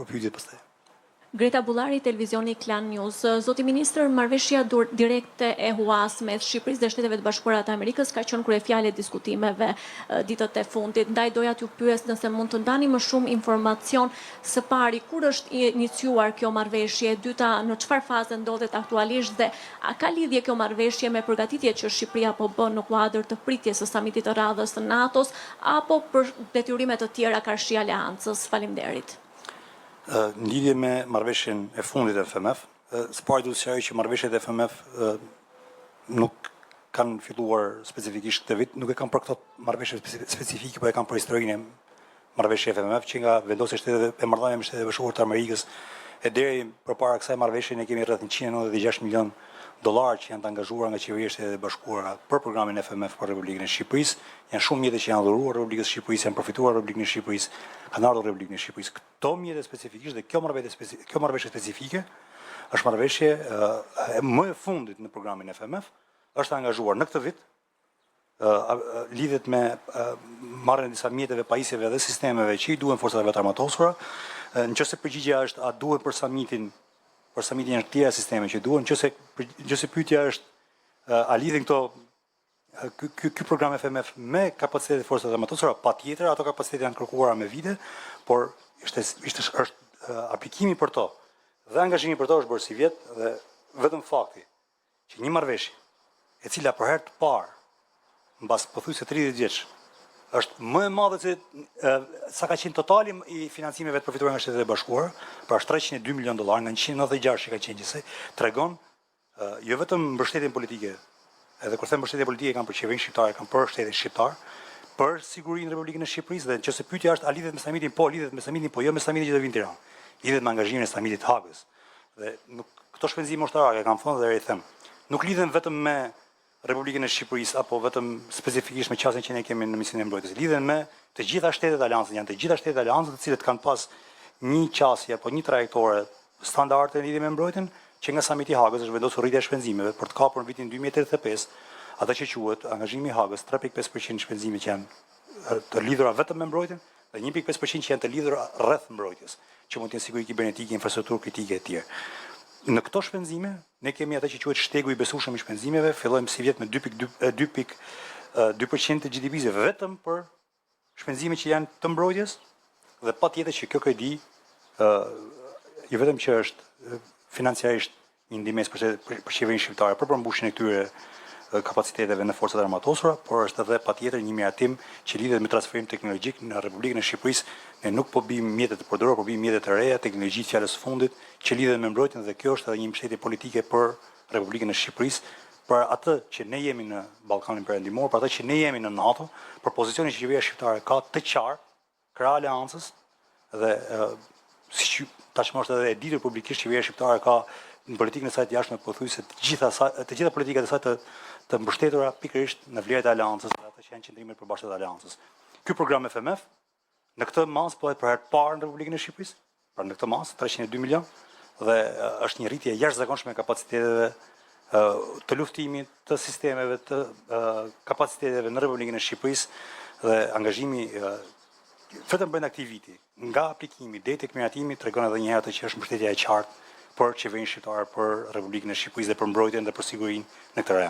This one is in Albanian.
për pyetjet pastaj. Greta Bullari, Televizioni Klan News. Zoti Ministër, marrëveshja direkte e huas mes Shqipërisë dhe Shteteve të Bashkuara të Amerikës ka qenë kryefjalë e diskutimeve ditët e fundit. Ndaj doja t'ju pyes nëse mund të ndani më shumë informacion së pari kur është iniciuar kjo marrëveshje, e dyta në çfarë faze ndodhet aktualisht dhe a ka lidhje kjo marrëveshje me përgatitjet që Shqipëria po bën në kuadër të pritjes së samitit të radhës së NATO-s apo për detyrime të tjera karshi aleancës? Faleminderit. Në lidhje me marrëveshjen e fundit e FMF, së pari duhet të sqaroj që marrëveshjet e FMF nuk kanë filluar specifikisht këtë vit, nuk e kam për këto marrëveshje specifike, po e kam për historinë e marrëveshjeve FMF që nga vendosja e shteteve e marrëdhënieve me Shtetet e Bashkuara të Amerikës e deri përpara kësaj marrëveshje ne kemi rreth 196 milion dollar që janë të angazhuar nga qeveria e Shteteve të Bashkuara për programin FMF për Republikën e Shqipërisë. Janë shumë mjete që janë dhuruar Republikës së Shqipërisë, janë përfituar Republikën e Shqipërisë, kanë ardhur Republikën e Shqipërisë. Këto mjete specifikisht dhe kjo marrëveshje kjo marrëveshje specifike është marrëveshje më e fundit në programin FMF, është angazhuar në këtë vit lidhet me marrjen e disa mjeteve, pajisjeve dhe sistemeve që i duhen forcave të armatosura. Nëse përgjigjja është a duhen për samitin, për samitin janë të tjera sisteme që duhen, nëse nëse pyetja është a lidhen këto ky ky ky program FMF me kapacitetet e forcave të armatosura, patjetër ato kapacitete janë kërkuara me vite, por ishte ishte është aplikimi për to dhe angazhimi për to është bërë si vjet dhe vetëm fakti që një marrëveshje e cila për herë të parë mbas pothuajse 30 vjeç është më e madhe se sa ka qenë totali i financimeve të përfituara nga Shtetet e Bashkuara, pra është 302 milion dollar nga 196 që ka qenë gjithsej, tregon jo vetëm mbështetjen politike, edhe kur them mbështetje politike kam për qeverinë shqiptare, kam për shtetin shqiptar, për sigurinë në Republikën e Shqipërisë dhe nëse pyetja është a lidhet me samitin, po lidhet me samitin, po jo me samitin që do vinë në Tiranë. Lidhet me angazhimin e samitit të Hagës. Dhe nuk këto shpenzime ushtarake kam thënë dhe e them, nuk lidhen vetëm me Republikën e Shqipërisë apo vetëm specifikisht me qasjen që ne kemi në Ministrinë e Mbrojtjes. Lidhen me të gjitha shtetet e aleancës, janë të gjitha shtetet e aleancës të cilët kanë pas një qasje apo një trajektore standarde në lidhje me mbrojtjen, që nga samiti i Hagës është vendosur rritja e shpenzimeve për të kapur në vitin 2035 atë që quhet angazhimi i Hagës 3.5% shpenzime që janë të lidhura vetëm me mbrojtjen dhe 1.5% që janë të lidhura rreth mbrojtjes, që mund të jenë siguri kibernetike, infrastrukturë kritike e tjerë. Në këto shpenzime ne kemi atë që quhet shtegu i besueshëm i shpenzimeve, fillojmë si vjet me 2.2% të GDP-së vetëm për shpenzime që janë të mbrojtjes dhe patjetër që kjo kredi ë jo vetëm që është financiarisht një ndihmesë për për qeverinë shqiptare për përmbushjen e këtyre kapaciteteve në forcat e armatosura, por është edhe patjetër një miratim që lidhet me transferim teknologjik në Republikën e Shqipërisë. Ne nuk po bijmë mjete të përdorura, po bijmë mjete të reja, teknologji të fjalës së fundit që lidhen me mbrojtjen dhe kjo është edhe një mbështetje politike për Republikën e Shqipërisë, për atë që ne jemi në Ballkanin Perëndimor, për atë që ne jemi në NATO, për pozicionin që qeveria shqiptare ka të qartë krah aleancës dhe siç tashmë është edhe e ditur publikisht qeveria shqiptare ka në politikën e saj të jashtme pothuajse të gjitha sa, të gjitha politikat e saj të të mbështetura pikërisht në vlerat e aleancës dhe ato që janë qëndrimet e përbashkëta të aleancës. Ky program FMF në këtë masë bëhet për herë të parë në Republikën e Shqipërisë, pra në këtë masë 302 milion dhe është një rritje e jashtëzakonshme e kapaciteteve të luftimit, të sistemeve, të kapaciteteve në Republikën e Shqipërisë dhe angazhimi vetëm brenda këtij viti, nga aplikimi deri tek miratimi tregon edhe një herë atë që është mbështetja e qartë për qeverinë shqiptare, për Republikën e Shqipërisë dhe për mbrojtjen dhe për sigurinë në këtë rajon.